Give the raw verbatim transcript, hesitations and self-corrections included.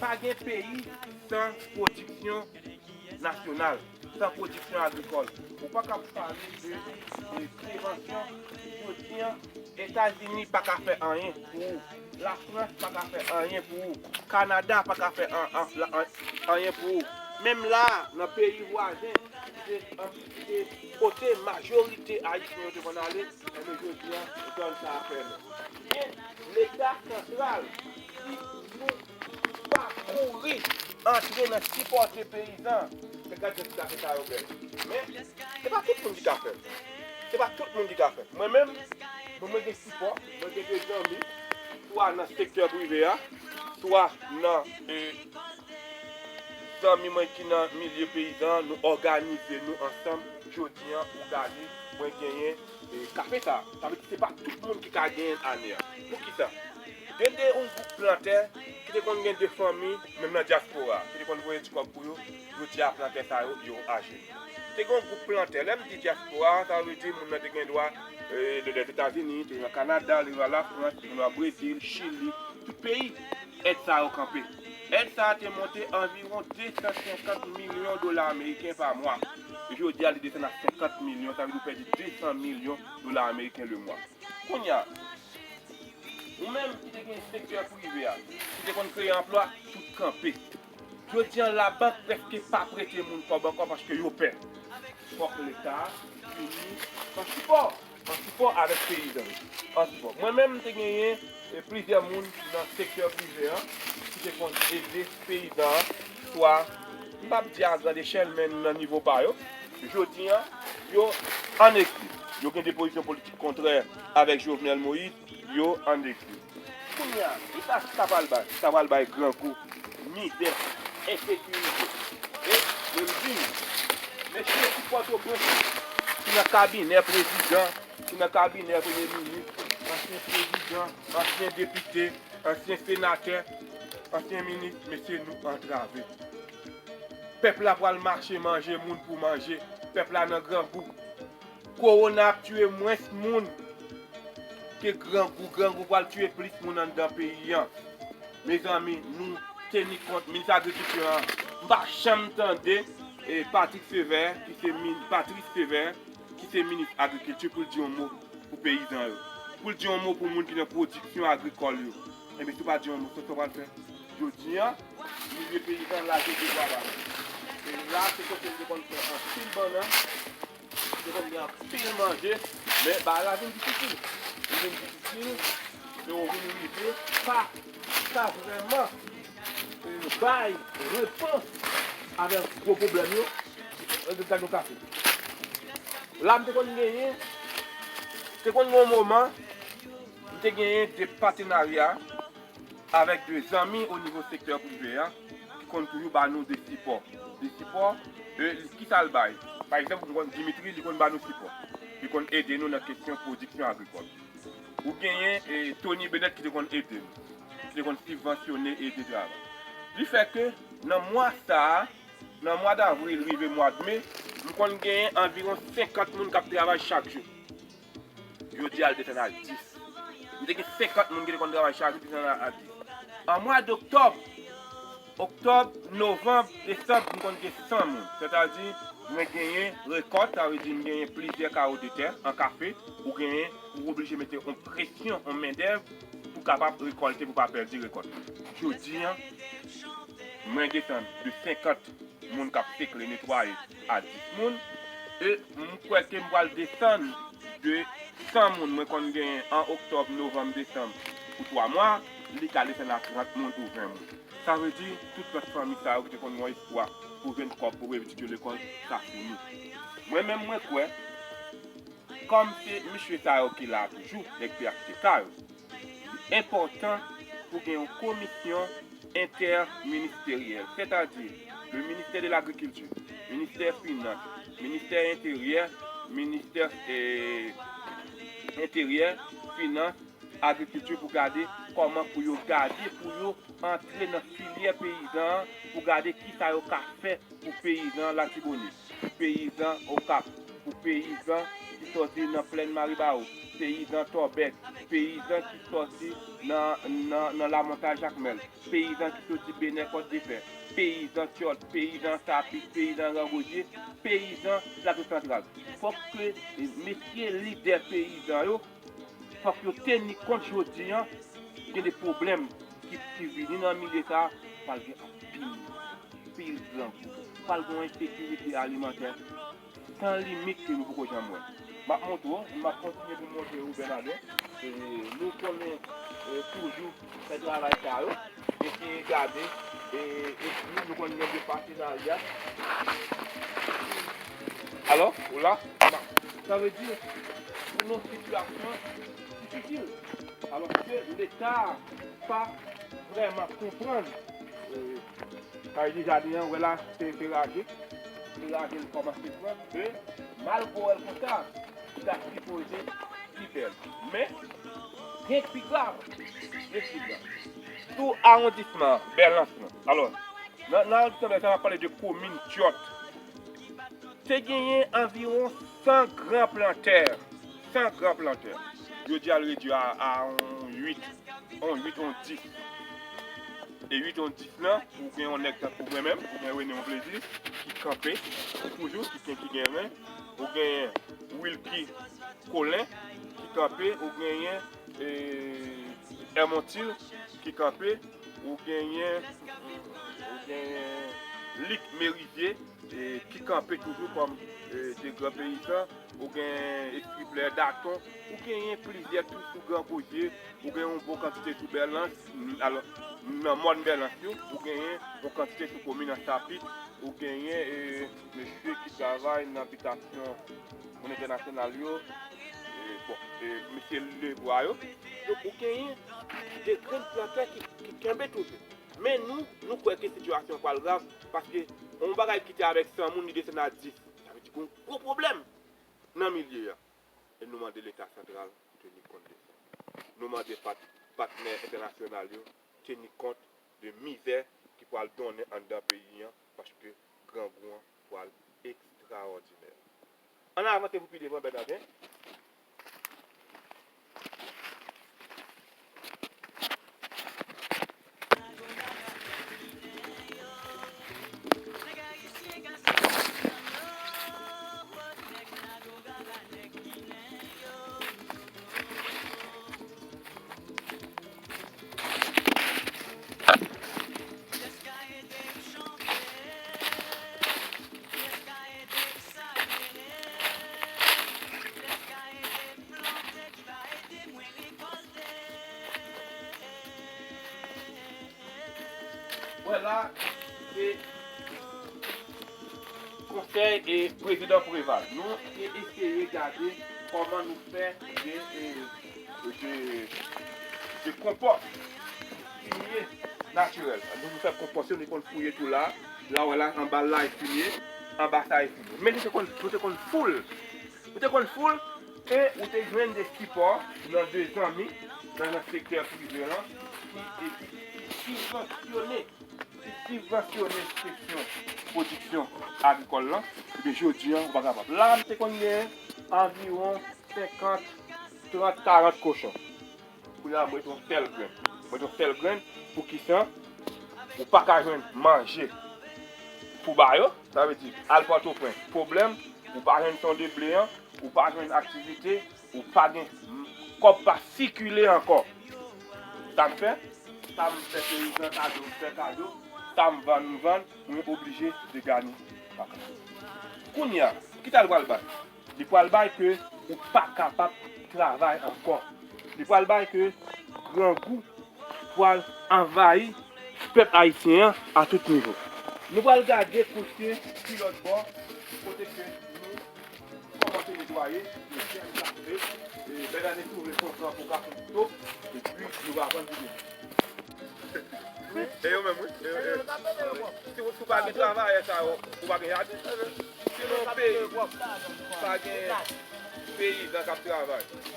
Pa gen peyi san pwodiksyon nasyonal, san pwodiksyon agrikòl. Ou pa ka pale de, de prevansyon. Jodi an, Etazini pa ka fè anyen pou ou. Lafrans pa ka fè anyen pou ou. Kanada pa ka fè an, an, la- an- anyen pou ou. Menm la, nan peyi vwazen, se, an, se kote majorite Ayisyen yo te konn ale, enben jodi an, zòn sa a fèmen. Men, Leta santral, si nou pa kouri antre nan sipòte peyizan, se gad jan ti kafe sa yo bèl. Men, se pa tout moun ki ka fè l. Se pa tout moun ki ka fè l. Mwen menm, bon, mwen gen sipò, mwen gen de zanmi, swa nan sektè prive a, swa nan, e, zanmi mwen ki nan milye peyizan, nou òganize nou ansanm. Jodi an, ou gade, mwen genyen, e, kafe sa. Sa vle di se pa tout moun ki ka genyen l ane a. Poukisa? Gen de yon gwoup plantè ki te konn gen de fanmi, menm nan dyaspora, ki te konn voye ti kòb pou yo, jodi a plantè sa yo, yo aje. Te gen yon gwoup plantè, lè m di dyaspora, sa vle di moun nan te gen dwa, e, de Lèzetazini, te gen dwa Kanada, te gen dwa Lafrans, te gen dwa Brezil, Chili, tout peyi, èd sa yo kanpe. Èd sa a te monte anviwon de san senkant milyon dola ameriken pa mwa. E jodi a, li desann a senkant milyon, sa vle di ou pèdi de san milyon dola ameriken le mwa. Kounye a, ou menm ki te gen sektè prive a, ki te konn kreye anplwa, tout kanpe. Jodi an, labank prèske pa prete moun kòb ankò paske yo pè. Fòk Leta vini an sipò, an sipò avèk peyizan yo, an sipò. Mwen menm, m te genyen, e, plizyè moun nan sektè prive an ki te konn ede peyizan an, swa, m p ap di a grand echèl, men nan nivo pa yo. Jodi an, yo ann egzil. Yo gen de pozisyon politik kontrè avèk Jovenel Moïse, yo ann egzil. Kounye a, kisa sa pral bay? Sa pral bay grangou, mizè, ensekirite. E, mwen m di nou, mesye ki Pòtoprens, ki nan kabinè prezidan, ki nan kabinè premye minis, ansyen prezidan, ansyen depite, ansyen senatè, ansyen minis, mesye, nou antrave. Pèp la pral mache manje moun pou manje. Pèp la nan grangou. Kowona ap tiye mwens moun ke grangou. Grangou pral tiye plis moun anndan peyi an. Mezanmi, nou teni kont minis agrikilti an. M pa janm tande, e, Patrick Sévère, ki se min-, Patrice Sévère, ki se minis agrikilti, pou l di yon mo pou peyizan yo. Pou l di yon mo pou moun ki nan pwodiksyon agrikòl yo. Enben, si w pa di yon mo, sa w pral fè? Jodi an, milye peyizan lage de bwa ba nou. E la, se kote m te konn fè anpil bannann, m te konn gen anpil manje, men bagay la vin difisil. Li vin difisil, e yo vin rive pa, pa vrèman, e, bay repons avèk gwo pwoblèm yo. Rezilta nou ka fè. La, m te konn genyen, te konn gen yon moman, m te genyen de patenarya avèk de zanmi o nivo sektè prive a, ki konn toujou ba nou de sipò. De sipò, e, kisa l bay? Pa egzanp, m konn Dimitri, li konn ba nou sipò. Li konn ede nou nan kesyon pwodiksyon agrikòl. Ou genyen, e, Tony Bennett ki te konn ede m, ki te konn sibvansyone, ede travay. Li fè ke nan mwa sa a, nan mwa davril rive mwa me, m konn genyen anviwon senkant moun k ap travay chak jou. Jodi a, l desann a dis. M te gen senkant moun ki te konn travay chak jou, desann a, a dis. An mwa doktòb, oktòb, novanm, desanm, m konn gen san moun. Sètadi, mwen genyen rekòt, sa vle di m genyen plizyè kawo de tè an kafe, ou genyen, ou oblije mete yon presyon, yon mendèv pou kapab rekòlte, pou pa pèdi rekòt. Jodi an, mwen desann de senkant moun k ap sekle, netwaye, a dis moun. E m kwè ke m pral desann de san moun mwen konn genyen an oktòb, novanm, desanm pou twa mwa, li ka desann a trant moun ou ven moun. Sa vle di, tout lòt fanmi sa yo ki te konn gen espwa pou jwenn kòb pou voye pitit yo lekòl, sa fini. Mwen menm, mwen kwè, kòm se mesye sa yo ki la toujou, nèg P H T K yo, li enpòtan pou gen yon komisyon entèministeryèl, sètadi le ministè de lagrikilti, ministè finans, ministè enteryè, ministè, e, enteryè, finans, agrikilti pou gade kòman pou yo gade pou yo antre nan filyè peyizan an, pou gade kisa yo ka fè pou peyizan Latibonit, pou peyizan Okap, pou peyizan ki sòti nan plèn Maribawou, peyizan Tòbèk, peyizan ki sòti nan, nan, nan Lamontay Jakmèl, peyizan ki sòti Benè Kòt de Fè, peyizan Tyòt, peyizan Sapit, peyizan Rangozye, peyizan Plato Santral. Fòk ke mesye lidè peyizan yo, fòk yo teni kont jodi an, gen de pwoblèm ki, ki vini nan milye sa a, pral gen anpil, anpil grangou, pral gen yon ensekirite alimantè san limit ke nou poko janm wè. M ap montre w, m ap kontinye pou m montre w, Bènaden. E, nou konnen, e, toujou fè travay sa yo, eseye gade, e, epi nou konn gen de patenarya. Alò, ou la, sa vle di, nou nan yon sitiyasyon difisil. Alòske Leta pa vrèman konprann, e, sa vle di jaden an, wè la, se, se raje. Se raje l kòmanse pran, e malgre w wè l konsa, li ta sipoze pi bèl. Men, gen pi grav, gen pi grav. Sou awondisman Bèlans lan. Alò, nan, nan awondisman Bèlans lan, n ap pale de komin Tyòt. Te genyen anviwon san gran plantè. San gran plantè. Jodi a, l redui a, a yon uit, yon uit, yon dis. E uit, yon dis lan, ou gen yon nèg tankou mwen menm, ou gen Rene Onplezi, ki kanpe, toujou, ki gen, ki gen ren, ou gen Wilky Colin, ki kanpe, ou genyen, e, Hermontil, ki kanpe, ou genyen, ou genyen Luc Merivier, e, ki kanpe toujou kòm, e, de gran peyizan, ou gen Estriplè Daton, ou genyen plizyè tou sou Gran Gozye, ou gen yon bon kantite sou Bèlans, m, alò, nan mòn Bèlans yo, ou genyen yon kantite sou komin an Sapit, ou genyen, e, mesye ki travay nan bitasyon moun entènasyonal yo, e, bon, e, mesye Lebwa yo. Donk, ou genyen de grenn plantè ki, ki kenbe toujou. Men nou, nou kwè ke sitiyasyon an pral grav, paske yon bagay ki te avèk san moun, li desann a dis. Sa vle di gen yon gwo pwoblèm nan milye a. E nou mande Leta santral pou teni kont de sa. Nou mande pat-, patnè entènasyonal yo teni kont de mizè ki pral donnen anndan peyi an, paske grangou an pral ekstraòdinè. Ann avanse pou pi devan, Bènaden. Wè la, se konsèy e prezidan Preval. Nou te eseye gade kòman nou fè de, e, de, de konpòs fimye natirèl. Nou, nou fè konpòs yo, nou konn fouye tou la. La, wè la, anba la e fimye, anba sa e fimye. Men nou te konn, nou te konn foul. Nou te konn foul e ou te jwenn de sipò nan de zanmi nan, nan sektè prive lan ki, ki, ki sibvansyone, ki sibvansyone kesyon pwodiksyon agrikòl lan. Ebyen, jodi an, ou pa kapab. La, m te konn gen anviwon senkant, trant, karant kochon. Kounye a, m ret yon sèl grenn. M ret yon sèl grenn. Poukisa? Ou pa ka jwenn manje pou ba yo. Sa vle di, al Pòtoprens, pwoblèm, ou pa jwenn ton de ble an, ou pa jwenn aktivite, ou pa gen, kòb pa sikile ankò. Sa m fè? Sa m fè peyizan kado, m fè kado. Sa m vann, m vann. Mwen oblije de gade vakans. Kounye a, kisa l pral bay? Li pral bay ke ou pa kapab travay ankò. Li pral bay ke grangou pral anvayi pèp ayisyen an a tout nivo. Nou pral gade kote pi lòt bò, kote ke nou kòmanse netwaye, nou fè sa fè, e, Bènaden tou vle kontan pou ka fè tou, epi nou va vann videyo. E yo menm, wi. E, e, si, si w pa gen travayè sa yo, ou pa gen jaden. Si nan yon peyi pa gen peyizan k ap travay,